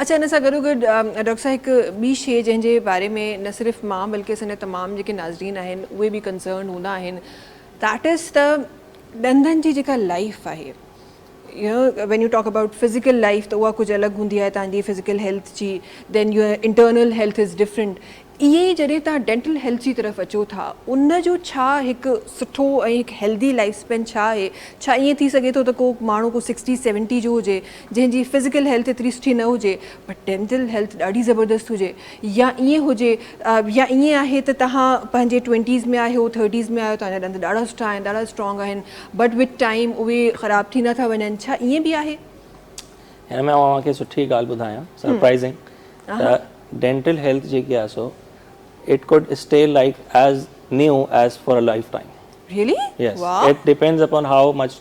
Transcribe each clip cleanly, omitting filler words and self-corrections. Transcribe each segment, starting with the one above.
اڇا ان سان گڏوگڏ ڊاڪٽر صاحب هڪ ٻي شيء جنهن جي باري ۾ نه صرف مان بلڪه اسان جا تمام جيڪي ناظرين آهن اهي به ڪنسرنڊ هوندا آهن that از ته ڏندن جي جيڪا لائف آهي you know when you talk about physical life ته اها ڪجهه الڳ هوندي آهي توهان جي فزيڪل هيلٿ جي then your internal health is different ائين ئي جڏهن توهان ڊينٽل هيلٿ جي طرف اچو ٿا ان جو ڇا هڪ سٺو ۽ هڪ هيلدي لائف اسپين ڇا آهي؟ ڇا ائين ٿي سگهي ٿو ته ڪو ماڻهو ڪو سڪسٽي سيونٽي جو هجي جنهن جي فزيڪل هيلٿ ايتري سٺي نه هجي بٽ ڊينٽل هيلٿ ڏاڍي زبردست هجي يا ائين هجي يا ائين آهي ته توهان پنهنجي ٽوئنٽيز ۾ آهيو ٿرٽيز ۾ آهيو توهان جا ڏند ڏاڍا سٺا آهن ڏاڍا اسٽرانگ آهن بٽ وٿ ٽائيم اهي خراب ٿيندا ٿا وڃن ڇا ائين به آهي؟ هن ۾ آئون اوهان کي سٺي ڳالهه ٻڌايان سرپرائزنگ ته ڊينٽل هيلٿ جيڪي آهي سو it could stay like as new as for a life time. Really? Yes it depends upon how much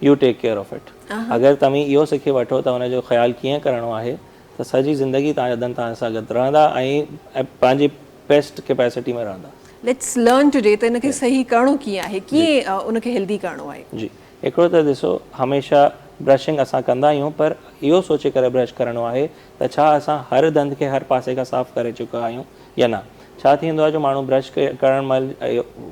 you take care of it. اگر توهين اهو سکي وٺو ته ان جو خيال ڪيئن ڪرڻو آهي ته سڄي زندگي توهان جا ڏند توهان سان گڏ رهندا ۽ پنهنجي بيسٽ ڪيپيسٽي ۾ رهندا. ليٽس لرن ٽوڊي ته ان کي صحيح ڪرڻو ڪيئن آهي ڪيئن ان کي هيلدي ڪرڻو آهي. جي هڪڙو ته ڏسو هميشه برشنگ اسان ڪندا آهيون پر اهو سوچي ڪري برش ڪرڻو آهي ته ڇا اسان هر ڏند کي هر پاسي کان صاف ڪري چڪا آهيون يا نه؟ ڇا ٿيندو آهي جو ماڻهو برش ڪرڻ مهل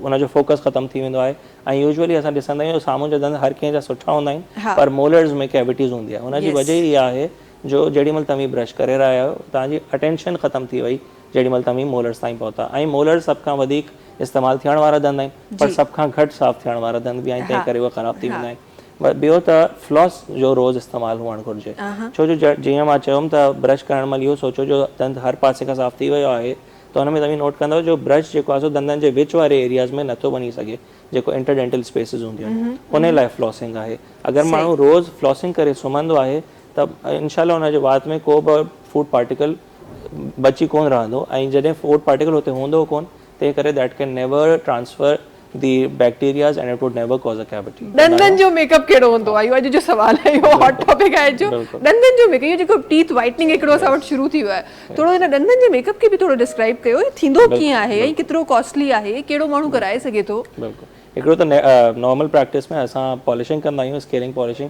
ان جو فوڪس ختم ٿي ويندو آهي ۽ يوزوئلي اسان ڏسندا آهيون سامهون جا ڏند هر ڪنهن جا سٺا هوندا آهن پر مولرز ۾ ڪيويٽيز هوندي آهي ان جي وجه ئي اها آهي جو جيڏي مهل توهين برش ڪري رهيا آهيو توهان جي اٽينشن ختم ٿي وئي جيڏي مهل توهين مولرز تائين پهتا ۽ مولرز سڀ کان وڌيڪ استعمال ٿيڻ وارا ڏند آهن پر سڀ کان گهٽ صاف ٿيڻ وارا ڏند به آهن تنهن ڪري اهي خراب ٿي ويندا آهن. ٻيو ته فلاس جو روز استعمال هئڻ گهرجي ڇو جو جيئن مان چيم ته برش ڪرڻ مهل اهو سوچو جو ڏند هر پاسي کان صاف ٿي ويو آهي ته ان ۾ توهين نوٽ ڪندؤ جو برش جيڪو آهي سو ڏندن جي وچ واري ايرياز ۾ نٿو وڃي سگهي جيڪو انٽر ڊينٽل اسپيسز هونديون آهن ان لاء فلاسنگ آهي اگر ماڻهو روز فلاسنگ ڪري سمهندو آهي ته انشاء الله ان جي وات ۾ ڪو به فوڊ پارٽيڪل بچي ڪونه رهندو ۽ جڏهن فوڊ پارٽيڪل هتي هوندو ڪونه تنهن ڪري that can never transfer the bacterias and it would never cause a cavity. ڏندن جو ميڪ اپ ڪهڙو هوندو آهي اهو اڄ جو سوال آهي اهو هاٽ ٽاپڪ آهي جو ڏندن جو ميڪ اپ اهو جيڪو ٽيٿ وائٽننگ هڪڙو اسان وٽ شروع ٿي ويو آهي ٿورو هن ڏندن جي ميڪ اپ کي به ٿورو ڊسڪرائب ڪيو اهو ٿيندو ڪيئن آهي ۽ ڪيترو ڪاسٽلي آهي ڪهڙو ماڻهو ڪرائي سگهي ٿو. بلڪل هڪڙو ته نارمل پريڪٽس ۾ اسان پالشنگ ڪندا آهيون اسڪيلنگ پالشنگ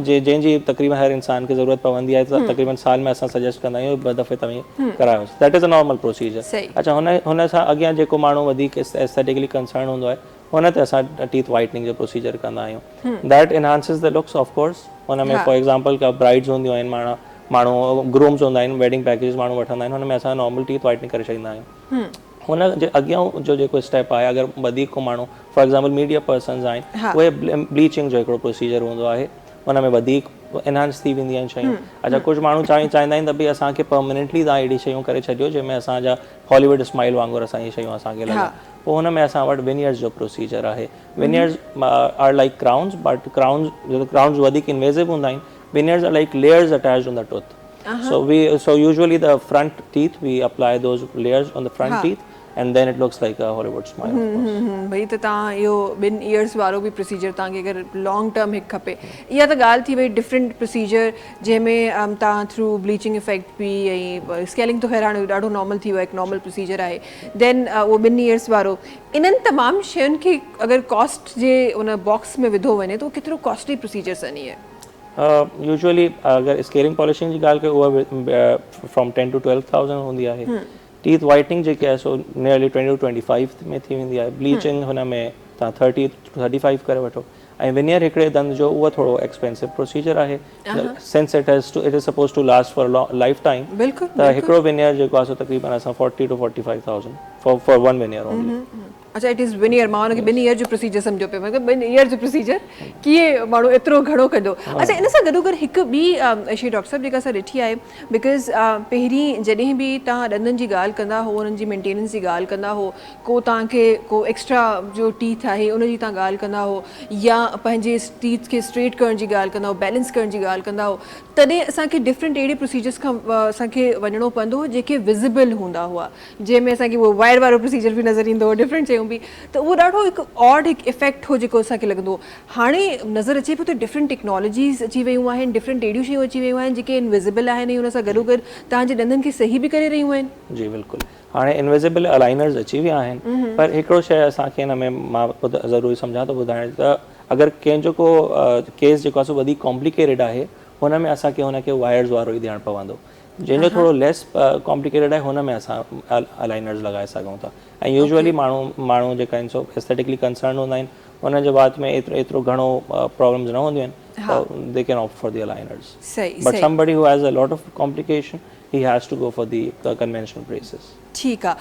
جنهن جي تقريبن هر انسان کي ضرورت پوندي آهي ته تقريبن سال ۾ اسان سجيسٽ ڪندا آهيون ٻه دفعي توهين ڪرايو that is a normal procedure اڇا هن هن سان اڳيان جيڪو ماڻهو وڌيڪ ايسٿيٽڪلي ڪنسرن هوندو آهي هن تي اسان ٽيٿ وائٽننگ جو پروسيجر ڪندا آهيون that enhances the looks of course هن ۾ فار ايگزامپل ڪا برائيڊز هونديون آهن ماڻا ماڻهو گرومز هوندا آهن ويڊنگ پيڪيجز ماڻهو وٺندا آهن هن ۾ اسان نارمل ٽيٿ وائٽننگ ڪري ڇڏيندا آهيون هن جي اڳيان جو جيڪو اسٽيپ آهي اگر وڌيڪ ڪو ماڻهو فار ايگزامپل ميڊيا پرسنز آهن اهي بليچنگ جو هڪڙو پروسيجر هوندو آهي ان ۾ وڌيڪ انهانس ٿي وينديون آهن شيون اڇا ڪجهه ماڻهو چاهي چاهيندا آهن ته ڀئي اسان کي پرمانينٽلي توهان اهڙي شيون ڪري ڇڏيو جنهن ۾ اسان جا هاليووڊ اسمائل وانگر اسان جي شيون اسان کي لڳن پوء هن ۾ اسان وٽ ونيئرز جو پروسيجر آهي veneers are like crowns but crowns crowns وڌيڪ انويزو هوندا آهن veneers are like layers attached on the tooth so we so usually the front teeth we apply those layers on the front teeth and then it looks like a Hollywood smile of course. ڀئي ته توهان اهو ٻن years وارو به procedure توهان کي اگر لانگ ٽرم هڪ کپي اها ته ڳالهه ٿي وئي ڊفرنٽ پروسيجر جنهن ۾ توهان ٿرو بليچنگ افيڪٽ به ۽ اسڪيلنگ ته خير هاڻي ڏاڍو نارمل ٿي ويو آهي هڪ نارمل پروسيجر آهي دين اهو ٻن ايئرس وارو انهن تمام شين کي اگر ڪاسٽ جي ان باڪس ۾ وڌو وڃي ته اهو ڪيترو ڪاسٽلي پروسيجرس آهن اهي. يوزوئلي اگر اسڪيلنگ پالشنگ جي ڳالهه ڪيون اها from ten to twelve thousand هوندي آهي ٽيٿ وائٽنگ جيڪي آهي سو nearly twenty two twenty five ۾ ٿي ويندي آهي بليچنگ هن ۾ توهان ٿرٽي ٽو ٿرٽي فائيو ڪري وٺو ۽ ونيئر هڪڙي ڏند جو اهو ٿورو ايڪسپينسو پروسيجر آهي since it has to it is suppose to last for life time ته هڪڙو ونيئر جيڪو آهي سو تقريبن اسان forty to forty five thousand for one veneer only. اڇا it is veneer مان ان کي ٻن ايئر جو پروسيجر سمجهيو پئي مطلب ٻن ايئر جو پروسيجر ڪيئن ماڻهو ايترو گهڻو ڪندو اڇا ان سان گڏو گڏ هڪ ٻي شي ڊاڪٽر صاحب جيڪا اسان ڏٺي آهي because پهرين جڏهن به توهان ڏندن جي ڳالهه ڪندا هو انهن جي مينٽيننس جي ڳالهه ڪندا هو ڪو توهان کي ڪو ايڪسٽرا جو ٽيٿ آهي ان جي توهان ڳالهه ڪندا هو يا پنهنجي ٽيٿ کي اسٽريٽ ڪرڻ جي ڳالهه ڪندا هو بيلنس ڪرڻ جي ڳالهه ڪندا هو تڏهن اسان کي ڊفرنٽ اهڙي پروسيجرس کان اسان کي وڃڻو پوندو هو جيڪي وزبل هوندا هئا جنهن ۾ اسان کي اهو وائر وارو پروسيجر به نظر ايندو هو ڊفرنٽ شيون به ته اهو ڏاڍو هڪ آڊ هڪ افيڪٽ هو جيڪو اسان کي لڳندو هو هاڻي نظر اچي پيو ته ڊفرنٽ ٽيڪنالاجيز اچي ويون آهن ڊفرنٽ اهڙيون شيون اچي ويون آهن جيڪي انوزيبل آهن ۽ ان سان گڏو گڏ توهان جي ڏندن کي صحيح به ڪري رهيون آهن. جي بلڪل هاڻي انوزيبل الائنرز اچي ويا آهن پر هڪڙو شيء اسان کي هن ۾ مان ضروري سمجهان ٿو ٻڌائڻ ته اگر ڪنهن جو ڪو ڪيس جيڪو آهي سو وڌيڪ ڪامپليڪيٽيڊ آهي هن ۾ اسان کي هن کي وائرز وارو ئي ڏيڻ پوندو. جنهن جو ٿورو ليس ڪامپليڪيٽيڊ آهي، هن ۾ اسان الائنرز لڳائي سگهون ٿا ۽ يوزولي ماڻهو جيڪا آهن سو ايسٿيٽڪلي ڪنسرن هوندا آهن، انهن جي وات ۾ ايترو گهڻو پرابلمز نه هونديون آهن ته they can opt for the aligners. But somebody who has a lot of complication, he has to go for the conventional braces. ٺيڪ آ.